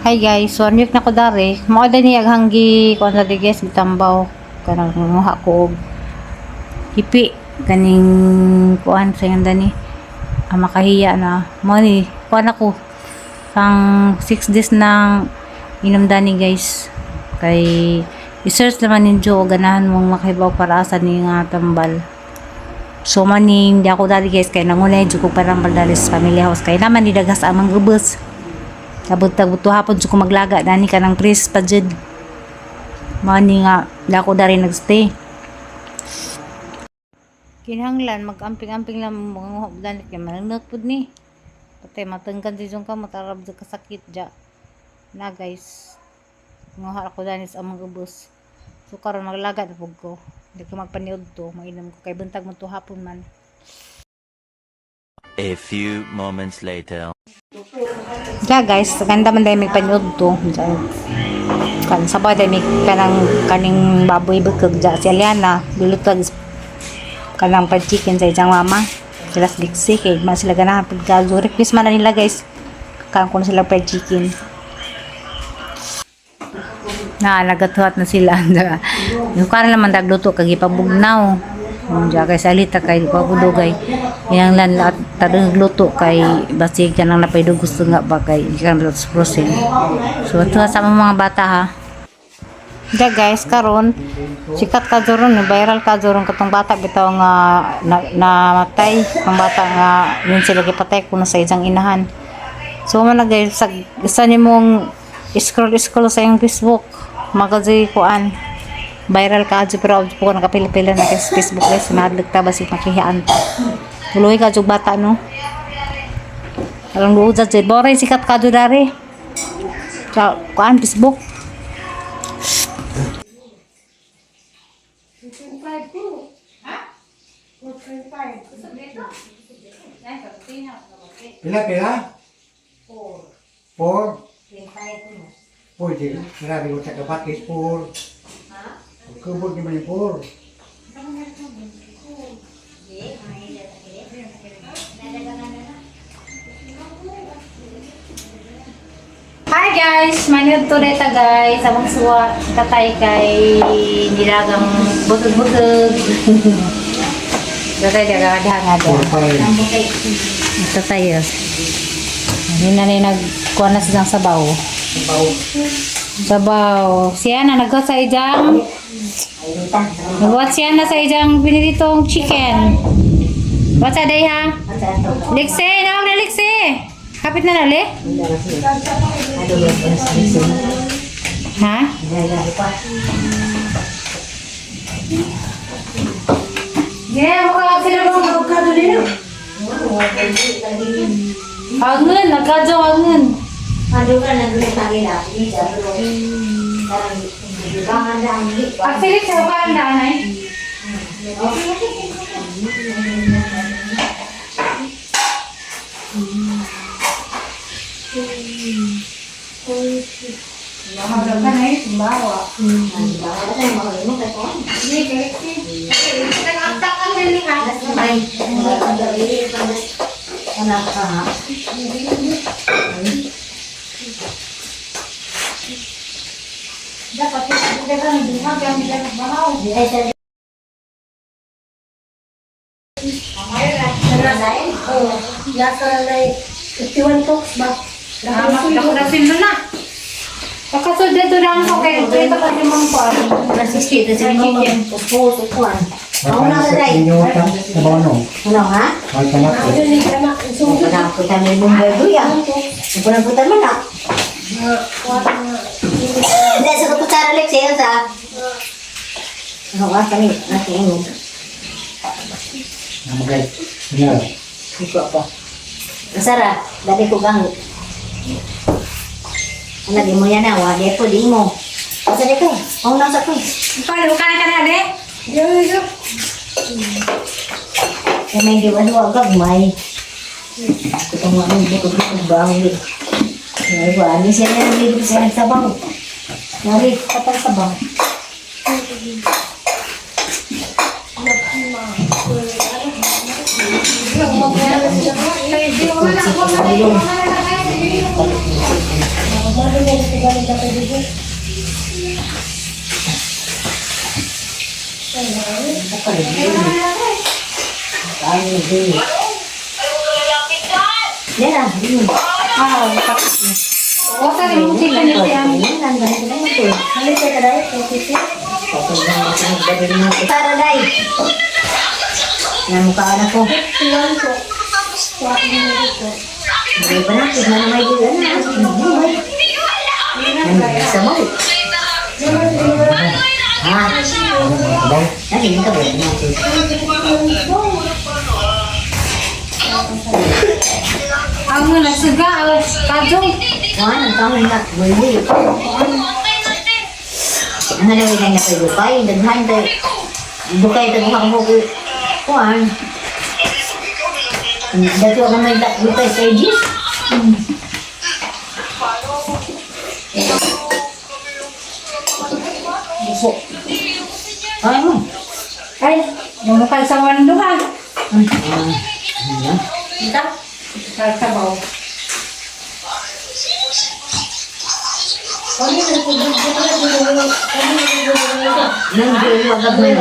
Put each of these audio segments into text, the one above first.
Hi guys, 1 week na ko dari. Mao ni aghang gi kuan dali guys, gitambaw kanang nguha ko og hipi kaning kuan sa yung dani. Ah, makahiya na. Mao ni kuan ako pang 6 days nang inom dani, guys. Kay i-search naman ninyo o ganahan mong makahibaw para asa ni nga tambal. So maning di ako dali guys, kay nangunay jud ko panambal dali sa family house kay naman ni dagas amang ubos. Tabot-tabot to hapon jud ko maglaga dani kanang pris pa jud. Mani nga di ako dari nagstay. Kinahanglan mag-amping-amping lang mga dani kay managnak pud ni. Patay matangkan si jung ka matarab jud kasakit ja. Na guys. Nguha ako dani sa amang ubos. So karon maglaga na pud ko. Hindi ko magpaniod to, mainom ko kay buntag mo to hapon man. A few moments later. Yeah guys, ganda man dahil may paniod to. Diyan. Kan sabay dahil may kanang kaning baboy bukog dyan. Si Aliana, bilutag kanang fried chicken sa isang mama. Sila sa Dixie, kay man sila ganahan pagkazo. Request man na nila guys. Kan ko na sila fried chicken. Na, nagatuhat na sila. Yung karan naman dagluto, kag ipabugnaw. Diya kay salita kay pagudugay. Yang lan lahat tadang luto kay basig ka nang napay gusto nga ba kay ikan ba sa frozen. So ito sa mga bata ha. Diya guys, karon sikat ka doron, viral ka doron katong bata bitaw nga na, namatay, ang bata nga yun sila gipatay kuno sa isang inahan. So man na guys, sa, sa nimong scroll scroll sa iyong Facebook, magazi kuan viral ka adyo, pero adyo po ko nakapila-pila na kay sa Facebook guys, mahadlok ta basig makihian ta. Tuloy ka jud bata no. Alang luod sa jud. Boray sikat ka jud dari. Sa kuan Facebook. Pila, pila? Four. Four, di. Grabe ko sa kabatis, four. Kubog naman yung four. Hi guys! Manood to ta guys. Among suwa tatay kay nilagang butog-butog. Tatay daga nga Four, five. Ito tayo. Hindi na rin nagkuha na silang sabaw. Sabaw. Sabaw. Siya na nagkuha sa ijang. Nagkuha siya na sa ijang binilitong chicken. What's that day ha? Likse! Nawag na likse! Kapit na nali? Ha? Yeah, mukha sila bang magkado nila? Angen, nagkadyo angen. Actually, sa ba ang daan ay? Ako na sino na. Pagkasod dito lang ako kay ito pa si Mang Juan. Makain sa inyo ta, sabaw no. Ay, tanak. Namagay. Yan. Sara, dali ko gang. Ano di mo yan na, wala po di mo. Asa di ko? Ang nasa ko. Paano ka na ka na de? Kaya may giwan wa gagmay. Kung ano di ko ko bang. Ay wa ni siya na di ko siya sabaw. Nari Kapag sabaw. Yan ah. Yun. Ah, o sa rin mo chicken ni siya. Para day. Yan mukha na ko. May pa na, tignan na may gila na. Sabaw. Ha? Sabaw. Ano yung kabaw? Ang mga nasuga, kadong. Kuhan, ang kahoy na. Buwi. Ang halawin na niya kay Bukay. Daghan tayo. Bukay, taguha mo ko. Kuhan. Dati ako may bukay sa Aegis. Buso. Ay mo. Ay, bumukal sa wando ha. Ano? Ita? Sa sabaw. Nang buwi wag mo yun.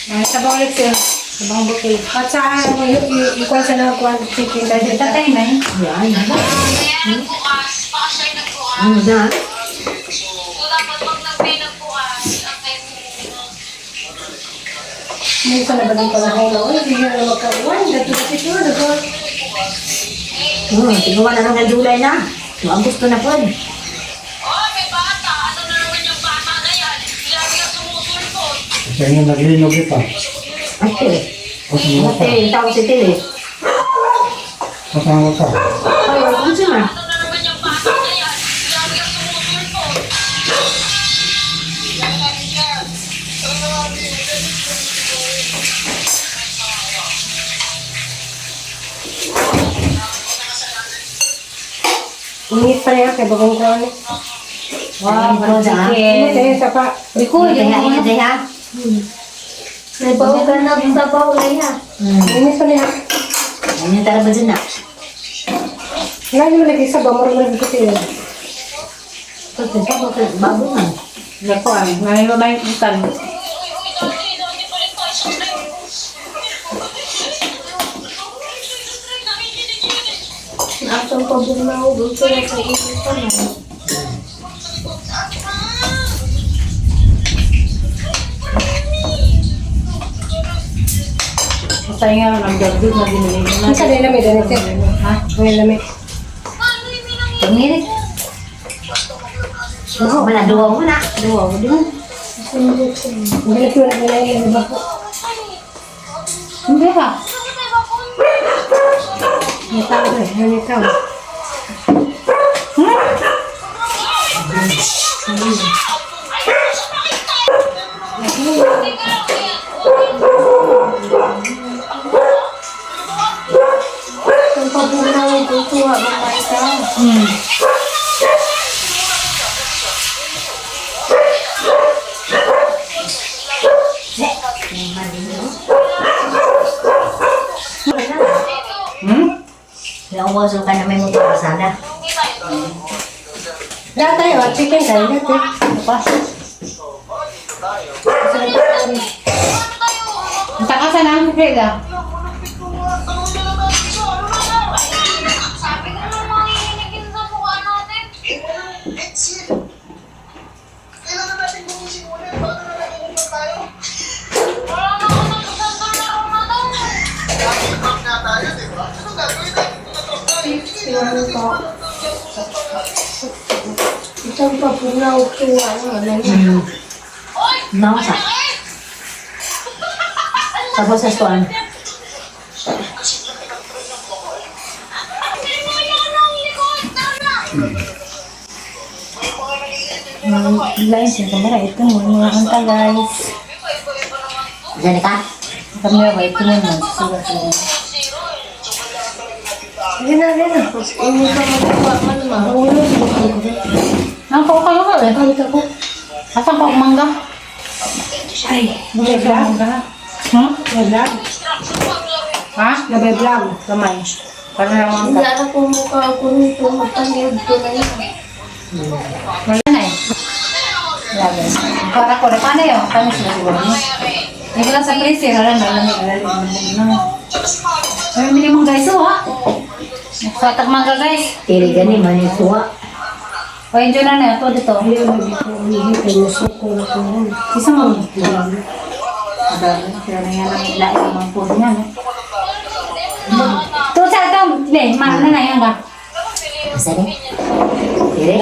Ay, sabaw ulit siya. Sabang bukid. At sa ano, yung kwan sa nakakuan chicken dahil Tatay na eh. Yan. Ano na? Minsan na ba ng panahon na, uy, hindi na magkakuan, dito na siguro, nagawa. Tingnan na lang ang July na. Agosto na po. Sa inyo naglinog ito. Ate. O sa mga pa. Ate, yung tao si Tili. O sa mga pa. Ay, wala ko siya. Init pa rin kay bagong kuan. Wow, Ay, chicken. Init eh, sa pa. Biko, Ingat, ingat, ingat, ha? May bawo ka na, sa bawo na niya. Init pa niya. Ano yung tara ba dyan na? Wala naman lagi sa bawo, marunong ko siya. Bago man. Nako, ay, may babaeng ikan. Atong pabugnaw, gusto na sa init pa na. Basta nga, ang gagawin na binili mo na. Ang sa lamig, ganito. Ha? May lamig. Pagmirit. Oo, wala, duwa mo na. Duwa, di ba? Ganito na ganyan yung bako. Hindi ba? May tao eh, may tao. Ang pabugnaw, gusto nga mga tao. Hmm? Nauwaso ka na may motor sana. Dati, oh, chicken tayo, dati. Bukas. Ang takasan ang pipila. Sabi ko nung manginginigin sa mukha natin. Wala na ako sa laro na to. Isang pabugnaw, tuwa, ano, ano. Nausa. Tapos sa kuan. Guys, yung camera, ito mo, mga kanta guys. Diyan ka? Ang camera ba, ito mo, magsugat mo. Sige na, sige na. Hindi ka magkuha man ma. Ang ko kayo ka eh. Asan ko ang mangga? Ay, Bumili ka mangga. Hmm? vlog. Ha? Gabi vlog. Kamay. Para lang mangga. Hindi na ko mukha ako nito. Magpangayod ko na yun. Wala na eh. Grabe. Para ko na paano yun? Paano sila siguro? No? Hindi ko lang sa freezer. Wala na. Lamig. Lamig. No. Ay, minimum guys. Oh, ha? Fatag mangga, guys. Tiri gani man yung suwa. O, enjoy na na. Ito dito. Isa mo. Madami. Pero na yan ang ilain ng mga puno niya, no? Ito sa ito. Le, ma, na na yan ba? Asa ni? Tiri.